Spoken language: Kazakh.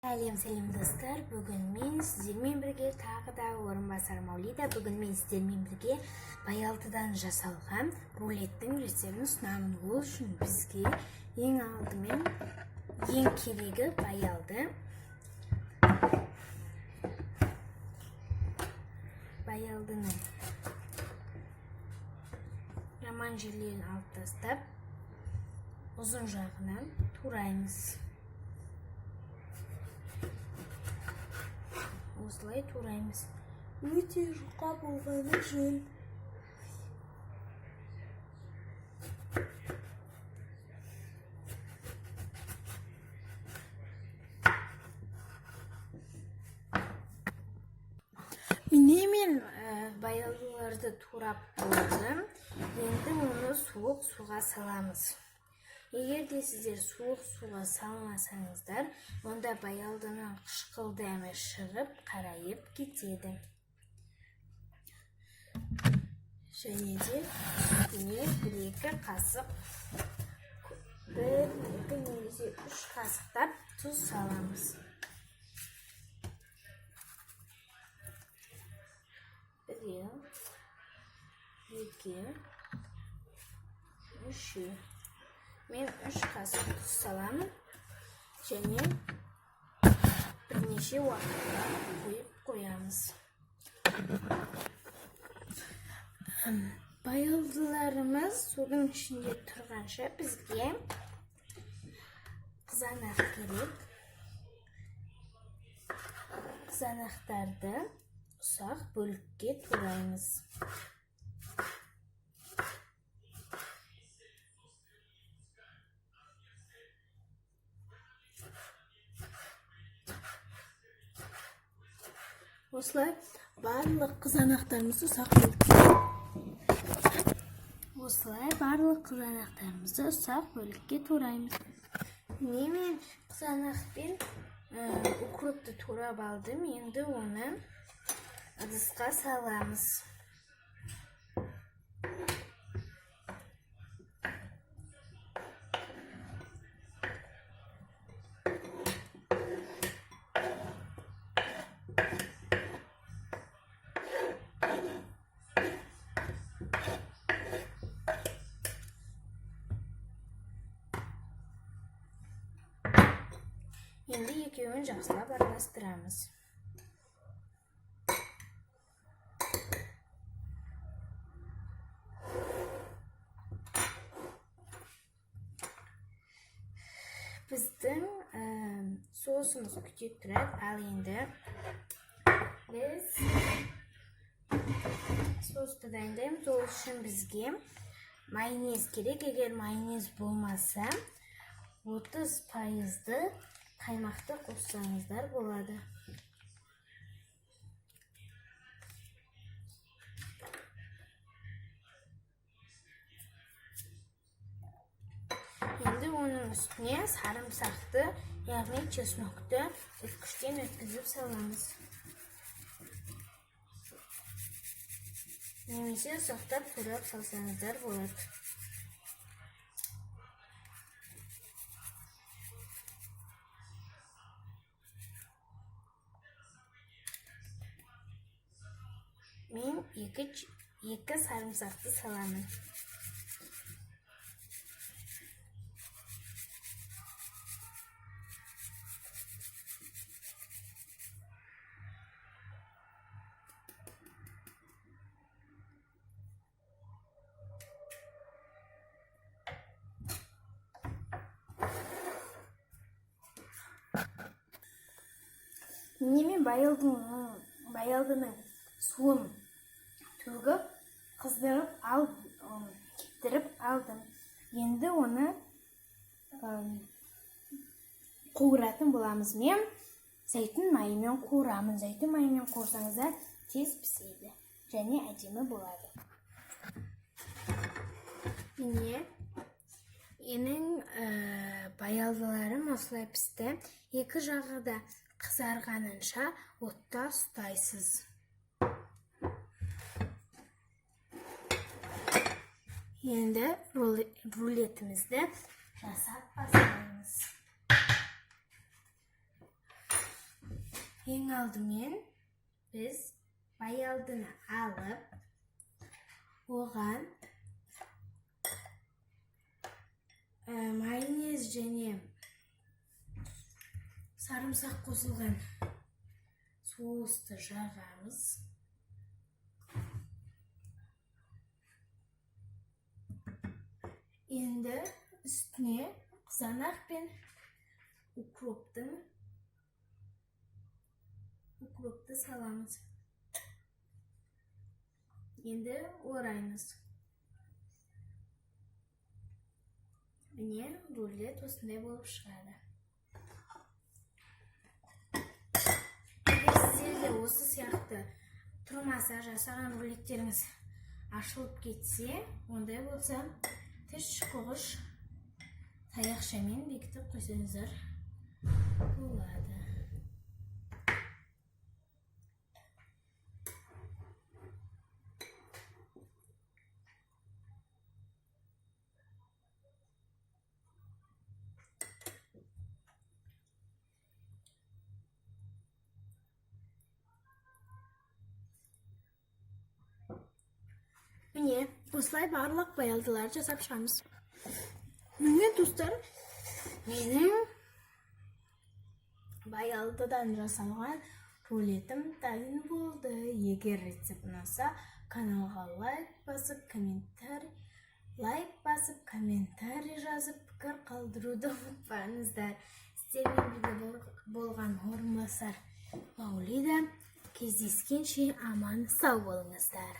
Сәлем, сәлем, достар! Бүгін мен сіздермен бірге тағы да Орынбасар Маулида. Бүгін мен сіздермен бірге баялдыдан жасалған рулеттің рецептін ұсынамын. Ол үшін бізге ең алдымен ең керегі баялды. Баялдының жаман жерлерін алып тастап, ұзын жағынан тураймыз. Осылай тураймыз. Өте жұқа болғаны жөн. Міне, мен баялдыларды турап болдым. Енді оны суық суға саламыз. Егер де сіздер суық суға салмасаңыздар, онда баялдының қышқыл дәмі шығып, қарайып кетеді. Және де үстіне 1-2 қасық, 1, 2 немесе 3 қасықтап тұз саламыз. Біреу, екі, үшеу. Мен 3 қасық тұз саламын және бірнеше уақытқа қойып қоямыз. Баялдыларымыз судың ішінде тұрғанша, бізге қызанақ керек. Қызанақтарды ұсақ бөлікке тураймыз. Осылай барлық қызанақтарымызды ұсақ бөлікке тураймыз. Міне, мен қызанақ пен укропты турап алдым. Енді оны ыдысқа саламыз. Енді екеуін жақсылап араластырамыз. Біздің соусымыз күте тұрады. Ал енді біз соусты дайындаймыз. Ол үшін бізге майонез керек. Егер майонез болмаса, 30 пайызды қаймақты қоссаңыздар болады. Енді оның үстіне сарымсақты, яғни чеснокты үфкіштен өткізіп саламыз немесе ұсақтап турап салсаңыздар болады. Мен екі сарымсақты саламын. Міне, мен баялдының суын төгіп, қыздырып ал, кептіріп алдым. Енді оны қуыратын боламыз. Мен зәйтүн майымен қуырамын. Зәйтүн майымен қуырсаңыздар, тез піседі және әдемі болады. Міне, менің баялдыларым осылай пісті. Екі жағы да қызарғанынша отта ұстайсыз. Енді рулетімізді жасап бастаймыз. Ең алдымен біз баялдыны алып, оған майонез және сарымсақ қосылған соусты жағамыз. Енді үстіне қызанақ пен укропты саламыз. Енді ораймыз. Міне, рулет осындай болып шығады. Егер сіздерде осы сияқты тұрмаса, жасаған рулеттеріңіз ашылып кетсе, ондай болса, тіс шұқығыш таяқшамен бекітіп қойсаңыздар болады. Міне, осылай барлық баялдыларды жасап шығамыз. Міне, достар, менің баялдыдан жасалған рулетім дайын болды. Егер рецепт ұнаса, каналға лайк басып, комментарий жазып, пікір қалдыруды ұмытпаңыздар. Сіздермен бірге болған Орынбасар Маулида. Кездескенше аман сау болыңыздар.